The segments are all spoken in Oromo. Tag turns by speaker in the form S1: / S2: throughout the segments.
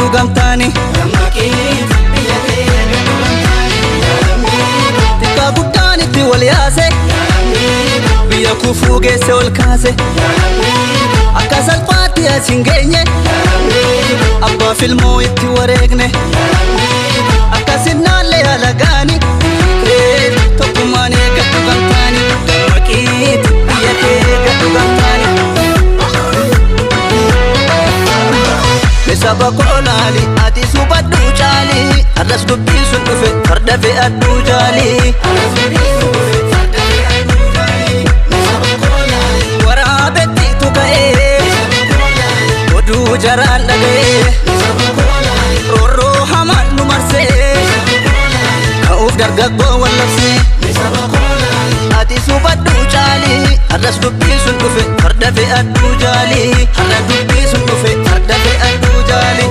S1: eeggadhu gamtaani. Xiqqaa guddaan itti wal yaase, biyya kufuu geesse ol kaase. Akka salphaatti as hin geenye, abbaa filmoo itti wareegne. Akkasin naallee alagaani, tokkummaan eeggadhu gamtaani. Dammaqiiti biyya kee eeggadhu gamtaani. Saba koolaali ati subadhu caali, har'as dubbiin sun dhufe farda fe'adhu jaali. Waraabettiitu ka'ee oduu jaraan dhaga'ee, roorroo hamaan nu marsee, ka'uuf dargaggoo wallabsee. Ati subadhu caali, har'as dubbiin sun dhufe farda fe'adhu jaali. Har'a dubbiin sun dhufe farda fe'adhu jaali.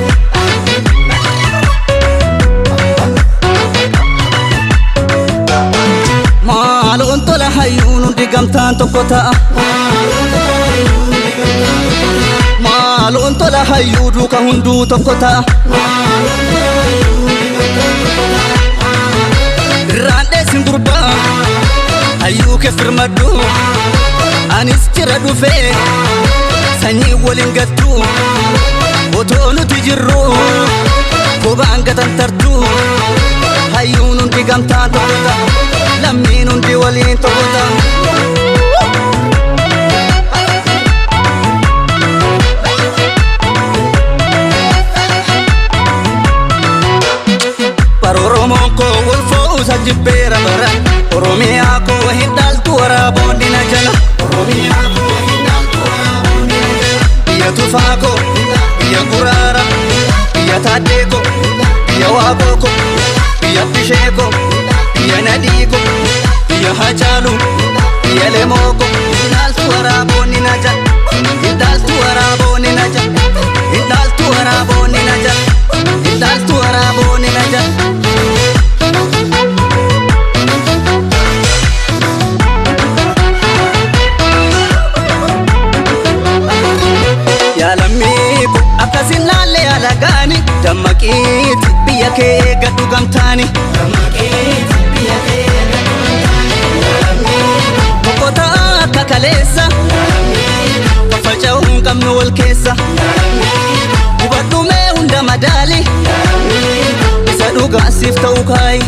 S1: Maaloon tola hayyuun hundi gamtaan tokko ta'a. Maaloon tola hayyuu duuka hunduu tokko ta'a. Irraan dheessin gurbaa hayyuu kee firmadhu, anis jira dhufee sanyii waliin gattu. Otoo nuti jirru kophaan gatantartu. Hayyuun hundi gamtaan tokko ta'a, lammiin hundi waliin tokko ta'a. Bara Oromoon koo wal fo'uusa jibbeera bara. Oromiyaa koo hin dhaaltu waraaboonni na jala. Biyya Tufaa koo, biyya Guraara, biyya Taaddee koo, biyya Waaqoo koo, biyya Bishee koo, biyya Nadhii koo, biyya Hacaaluu, biyya Lemoo koo. Hin dhaaltu waraaboonni na jala. Hin dhaaltu waraaboonni na jala. Hin dhaaltu waraaboonni na jala. Hin dhaaltu waraaboonni na jala. Yaa lammii ko akkasin laallee alagaani, dammaqiiti biyya kee eeggadhu gamtaani. Tokko ta'a akka kaleessa, faffaca'uu hin qabnu wal keessa. Hubadhu mee hunda madaali, isa dhugaa siif ta'u kaayi.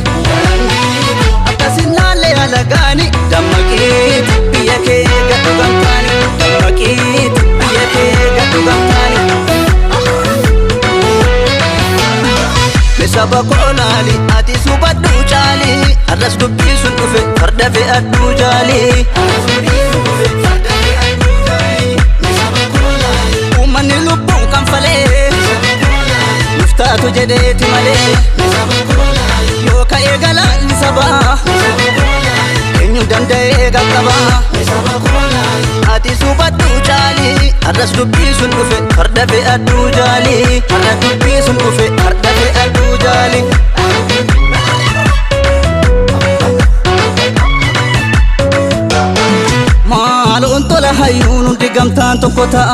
S1: Akkasin laallee alagaani, dammaqiiti biyya kee eeggadhu gamtaani. Dammaqiiti biyya kee eeggadhu gamtaani. Saba koolaali ati subadhu caali, har'as dubbiin sun dhufe farda fe'adhu jaali. Uummanni lubbuun kanfalee nuuf taatu jedheeti malee, yoo ka'ee galaanni sabaa eenyu danda'ee qaqqabaa. Ati subadhu caali, har'as dubbiin sun dhufe farda fe'adhu jaali. Har'a dubbiin sun dhufe farda fe'adhu jaali. Maaloon tola hayyuun hundi gamtaan tokko ta'a.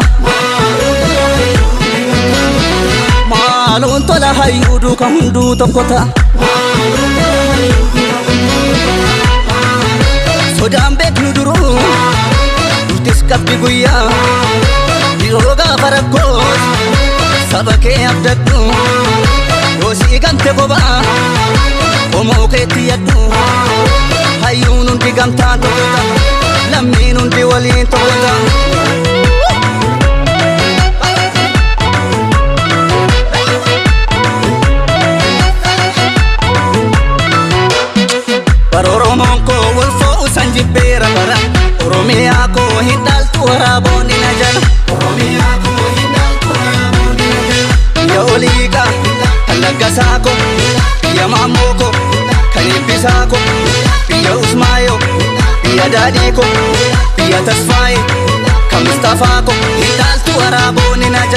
S1: Maaloon tola hayyuu duuka hunduu tokko ta'a. Sodaan beeknu duruu nutis qabdi guyyaa, yeroo gaafa rakkoos saba kee abdadhu. Yoo sii gante kophaa qomoo keetti yaddu. Hayyuun hundi gamtaan tokko ta'a, lammiin hundi waliin tokko ta'a. Bara Oromoon koo wal fo'uusan jibbeera bara. Oromiyaa koo hin dhaaltu waraaboonni na jala. Biyya Oliiqaa kan Laggasaa koo, biyya Maammoo koo kan Eebbisaa koo, biyya Usmaayoo, biyya Daadhii koo, biyya Tasfaayee kan Mustafaa koo. Hin dhaaltu waraaboonni na jala.